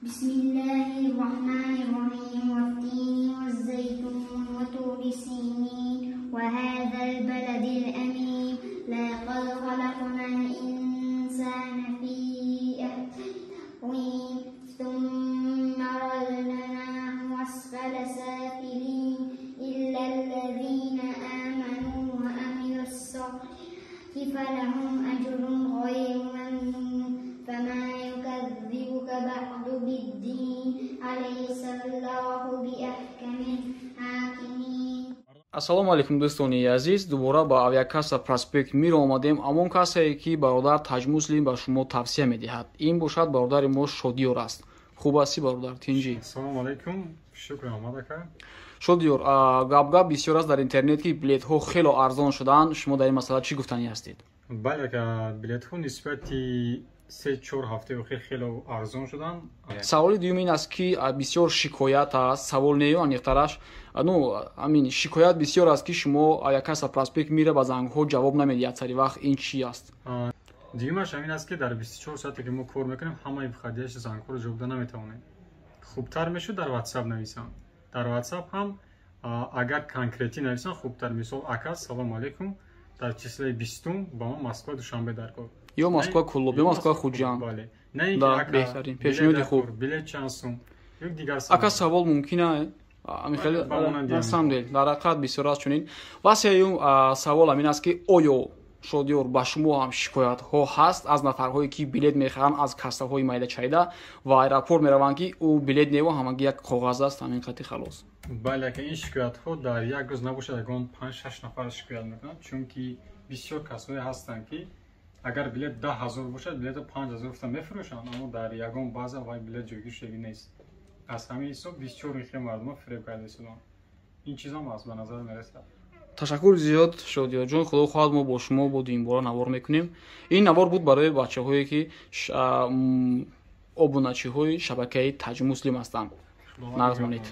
بسم الله الرحمن الرحيم والتين والزيتون وطور سينين وهذا البلد الأمين لقد خلقنا الإنسان في أحسن تقويم ثم رددناه أسفل سافلين إلا الذين آمنوا وعملوا الصالحات فلهم أجر غير ممنون فما يكذبك بعد بالدين أليس الله بأحكم الحاكمين. Ассалому алайкум, дӯстони азиз. Дубора ба авиакасса Проспект Мир омадем, ҳамон кассае, ки бародар Таҷмуслим ба шумо тавсия медиҳад. Ин бошад бародари мо Шодиёр аст. Хуб ҳастӣ, бародар? Тинҷӣ? Ассалому алайкум, шукр, омад, ака. Шодиёр, гап-гап бисёр аст дар интернет, ки билетҳо хело арзон шуданд. Шумо дар ин масъала чӣ гуфтанӣ ҳастед? Бале, ака, билетҳо нисбати 3-4 ҳафтаи охир хело арзон шуданд. Саволи дуюм ин аст, ки бисёр шикоят аст, савол нею, аниқтараш, ну, амин, шикоят бисёр аст, ки шумо авиакасса Проспект Мира ба зангҳо ҷавоб намедиҳад сари вақт. Ин чӣ аст? Дуюмаш ҳамин аст, ки дар 24 соате, ки мо кор мекунем, ҳамаи входящий зангҳоро ҷавоб дода наметавонем. Хубтар мешуд дар WhatsApp нависам. Дар WhatsApp ҳам агар конкретӣ нависам, хубтар. Мисол: «Ака, салому алайкум, дар числаи 20-ум ба мо Москва Душанбе дар кор» ё Москва Куллоб, ё Москва Хуҷанд. Бале, на ин Да, беҳтарин пешниҳоди хуб. Билет чанд сум ё дигар. Ака, савол мумкин хеле на самом деле дар ҳақиқат бисёр аст чунин. Ва сеюм савол ҳамин аст, ки оё, Шодиёр, ба шумо ҳам шикоятҳо ҳаст аз нафарҳое, ки билет мехаранд аз кассаҳои майдачайда ва аэропорт мераванд, ки ӯ билет неву ҳамагӣ як коғаз аст, ҳамин қати халос? Бале, ака, ин шикоятҳо дар як рӯз набошад, ягон 5-6 нафар шикоят мекунанд, чунки бисёр касое ҳастанд, ки агар билет 10 000 бошад, билето 5000 гуфта мефурӯшанд, аммо дар ягон база вай билет ҷойгир шудагӣ нест. Аз ҳамин ҳисоб бисёр ихе мардумо фиреб карда истоданд. Ин чизам аст, ба назар мерасад. Ташаккур зиёд, Шодиёрҷон. Худо хоҳад, мо бо шумо бо дуюмбора навор мекунем. Ин навор буд барои бачаҳое, ки обуначиҳои шабакаи Таҷмуслим ҳастанд. Нағз монед.